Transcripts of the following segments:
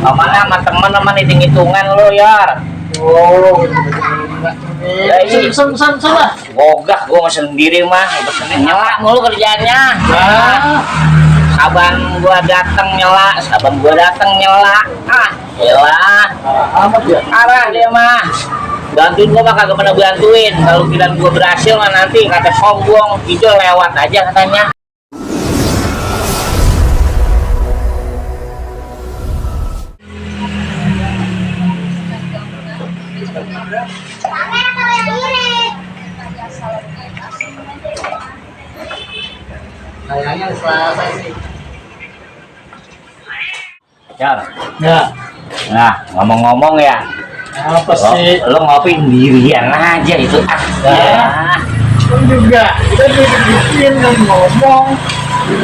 Mana sama teman-teman hitung-hitungan lo ya. Oh, Ya ini pesan lah. gogah gua mau sendiri mah, pesenin nyela mulu kerjanya. Ah, Saban gua datang nyela, saban gua datang nyela. Elah, amat ya. arah dia mah. Bantuin gua mah kagak pernah bantuin. Kalau kirain gua berhasil mah nanti kata sombong, hijau lewat aja katanya. Kayaknya selesai sih. Yor, Ya, nah ngomong-ngomong ya, apa sih? lo ngopi sendirian aja itu Ya. Kan juga kita bikin dan ngomong.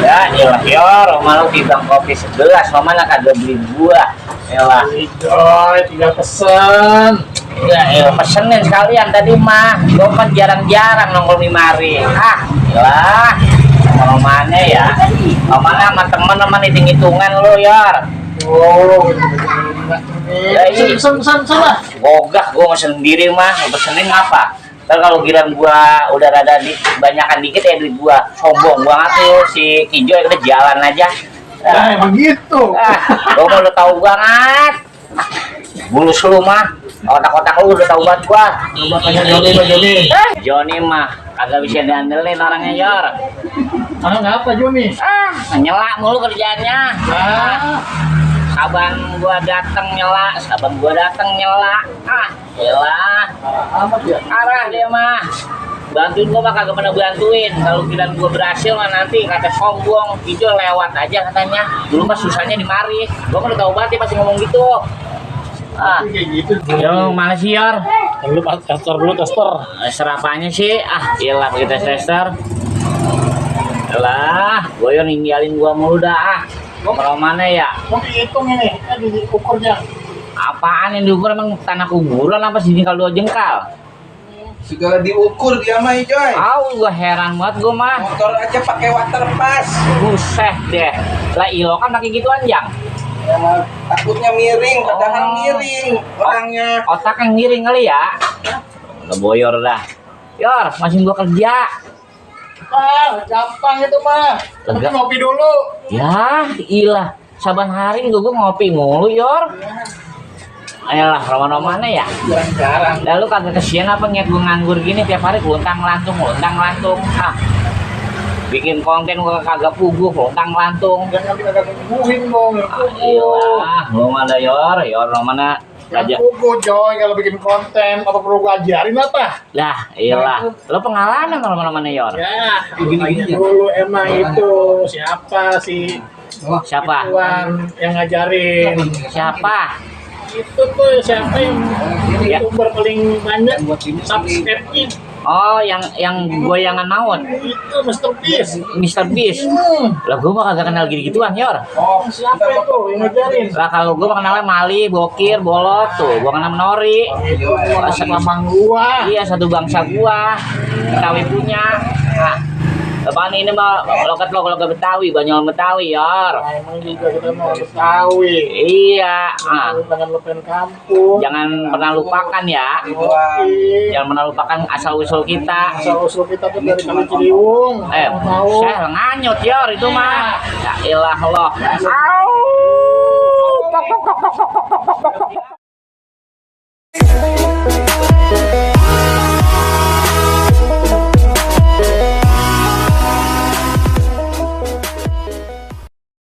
Ya iyalah Yor, malu timbang kopi 11, mana kagak beli buah. Elah, Joy, tinggal pesen. ya pesenin sekalian tadi mah. Gua kan jarang-jarang nongkrong di mari. Iyalah, kalau mana ya? Mana sama teman-teman hitung-hitungan lo Yor. Oh, Ya ini pesan lah. gogah gua mau sendiri mah, pesenin apa? Ntar kalau giran gua udah rada banyakan dikit ya duit gua, sombong banget tuh si Kijo ya udah jalan aja. Ya, emang gitu. Gua mau udah tahu banget. Bulus lu mah, otak-otak lu udah tahu banget gua. Coba tanya Joni. Joni mah kagak bisa diandelin orangnya Yor. Ngapa Joni? Nyela mulu kerjanya. Saban gua datang nyela, saban gua datang nyela. Elah, Amat ya. arah dia mah. Bantuin gua mah kagak pernah bantuin. Kalau kirain gua berhasil mah nanti kata sombong, hijau lewat aja katanya. Dulu mah susahnya di mari. Gua udah tahu banget dia pasti ngomong gitu. Kayak gitu. Yo, mana sih Yor? Lu tester dulu tester. Serapanya sih? Iyalah pakai tester. Elah, gua yang ninggalin gua mulu dah. Kalau mana ya? Mau dihitung ini, diukurnya. Apaan yang diukur emang tanah kuburan apa sih kalau 2 jengkal? Segala diukur dia mah Joy. Gua heran banget gua mah. Motor aja pakai water pass. Buset deh. Lah ilo kan pakai gituan jang. Ya, takutnya miring, padahal Oh. miring orangnya. Otak yang miring kali ya. Udah boyor dah. Yor, masih gua kerja. Gampang itu mah. Tapi Lega. ngopi dulu. Ya, ilah. Saban hari gua ngopi mulu, Yor. Ayolah, roman-romannya ya. Jarang-jarang. Lalu kagak kesian apa ngeliat gue nganggur gini tiap hari luntang-lantung. Bikin konten gua kagak puguh, luntang-lantung. Jangan kita gangguin dong. Iyalah, lo mana Yor lo mana raja. Pugu Joy kalau bikin konten apa perlu gua ajarin apa? Lah, iyalah. Lo pengalaman kalau mana Yor. Ya, begini dulu emang itu siapa sih Siapa? Tuan yang ngajarin? Siapa? Itu tuh siapa yang Ya. youtuber paling banyak subscribe-nya? Oh, yang goyangan maut. Itu Mr. Beast. Mr. Beast. Lah gua mah kagak kenal gitu-gituan, Yor. Oh, Siapa itu yang ngajarin? Lah kalau gua mah kenalnya Mali, Bokir, Bolot tuh. Gua kenal Menori. Rasa mamang gua. Iya, satu bangsa gua. Betawi punya. Apaan ini mah logat Betawi, Banyol Betawi, Yor. Nah, emang juga kita mau Betawi. Iya. Jangan lupain kampung. Jangan pernah lupakan ya. Oke. Jangan pernah lupakan asal-usul kita. Asal-usul kita tuh dari Kali Ciliwung. Tahu. Saya nganyut Yor itu mah. Ya ilah Allah. Au.